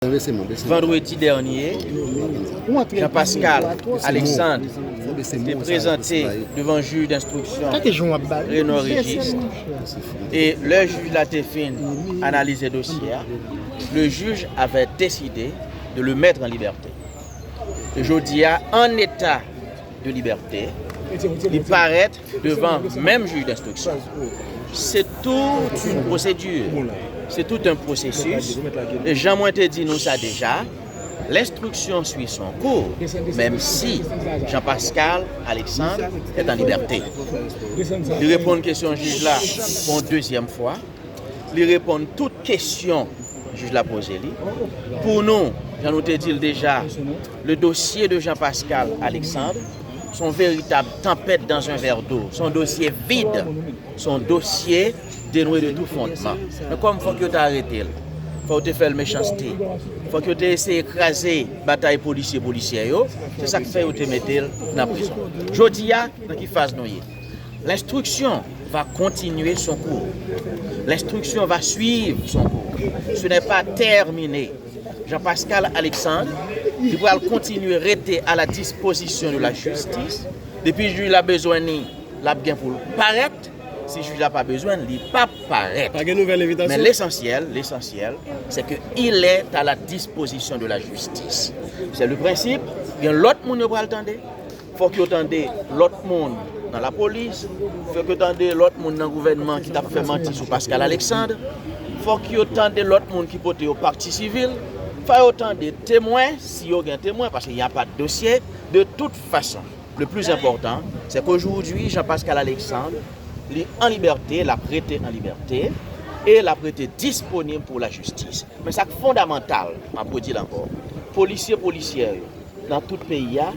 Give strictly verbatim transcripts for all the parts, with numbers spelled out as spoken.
Vandredi dènye, Jean Pascal Alexandre te prezante devan jij denstriksyon Renan Régis e lè jij la te fin analize dosye a, le juge avait décidé de le mettre en liberté. E jodi a, an eta de libète, li parèt devan menm jij denstriksyon. Se tout yon pwosedè, se tout yon pwosesis. E jan mwen te di nou sa deja, l'instruction suit son cours, même si Jean-Pascal Alexandre est en liberté. Li reponn kesyon jij la pou yon dezyèm fwa. Li reponn tout kesyon jij la poze li. Pou nou, jan nou te di l deja, le dossier de Jean-Pascal Alexandre, se yon veritab tanpèt dans un verre d'eau. Se yon dosye vid. Se yon dosye denwe de tout fondman. Men kòm fòk yo te arete l, fòk yo te fè l mechanste, fòk yo te eseye kraze batay polisye, polisyè yo, se sa k fè yo te mete l nan prizon. Jodi a, nan ki faz nou ye? L'instruction va continuer son cours. L'instruction va suivre son cours. Ce n'est pas terminé. Jean-Pascal Alexandre, li pral kontinye rete à la disposition de la justice. Depi jij la bezwen li, l ap gen pou l parèt. Si jij la pa bezwen l, li p ap parèt. Pa gen nouvèl envitasyon? Men lesansyèl, lesansyèl, c'est que il est à la disposition de la justice. C'est le principe. Gen lòt moun yo pral tande. Fòk yo tande lòt moun nan lapolis. Fòk yo tande lòt moun nan gouvènman ki t ap fè manti sou Pascal Alexandre. Fòk yo tande lòt moun ki pote yo pati sivil. Fò yo tande temwen, si yo gen temwen, paske y a pa de dosye. De tout fason, le plus important, c'est qu'aujourd'hui, Jean-Pascal Alexandre, li an libète, l ap rete an libète, e l ap rete disponib pou lajistis. Men sa k fondamantal, m ap redi l ankò, polisye, polisyè yo, nan tout peyi a,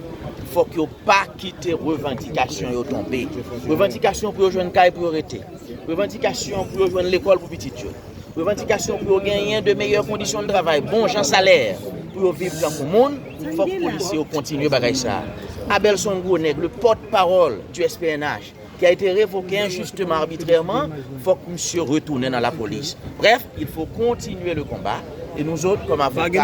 fòk yo pa kite revandikasyon yo tonbe. Revandikasyon pou yo jwenn kay pou yo rete. Revandikasyon pou yo jwenn lekòl pou pitit yo. Revandikasyon pou yo genyen de meyè kondisyon de travay, bon jan salè, pou yo viv tankou moun, fòk polisye yo kontinye bagay sa a. Abelson Gronèg, le porte-parole du S P N H, qui a été révoqué injustement, arbitrairement, fòk misye retounen nan lapolis. Bref, il faut continuer le combat. E nou zòt, kòm avoka,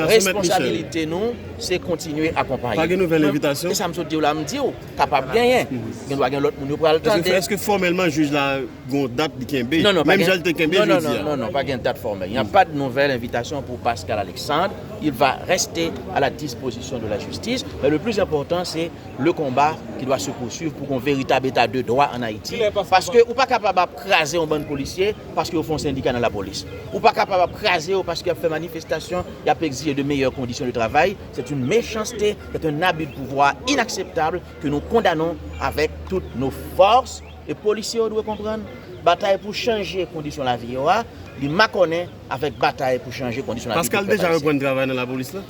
responsabilite nou, se kontinye akonpaye. Pa gen nouvèl envitasyon? Se sa m sot di w la, m di w, kapab genyen. Gen dwa gen lòt moun yo pral tande. Èske fòmèlman jij la gon dat li kenbe? Non, non, menm jan li te kenbe jodi a? Non, non, non, pa gen dat fòmèl. Il n'y a pas de nouvelle invitation pour Pascal Alexandre. Il va rester à la disposition de la justice. Mais le plus important, c'est le combat qui doit se poursuivre pour qu'on véritable état de droit en Haïti. Paske ou pa kapab ap kraze yon bann polisye paske yo fè yon sendika nan lapolis. Ou pa kapab ap kraze yo paske y ap fè manifestasyon, y ap egzije de meilleures conditions de travail. C'est une méchanceté, c'est un abus de pouvoir inacceptable que nous condamnons avec toutes nos forces. E polisye yo dwe konprann, batay pou chanje kondisyon lavi yo a, li makònen avèk batay pou chanje kondisyon lavi tout pèp ayisyen. Pascal deja reprann travay nan lapolis la?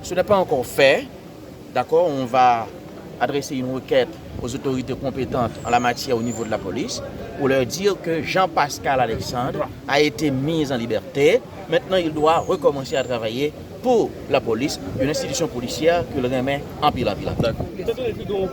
Ce n'est pas encore fait. D'accord, on va adresser une requête aux autorités compétentes en la matière au niveau de la police pour leur dire que Jean-Pascal Alexandre a été mis en liberté. Maintenant, il doit recommencer à travailler pour la police, une institution policière ke l renmen anpil, anpil, anpil. Dakò. Ou te tande ke gen yon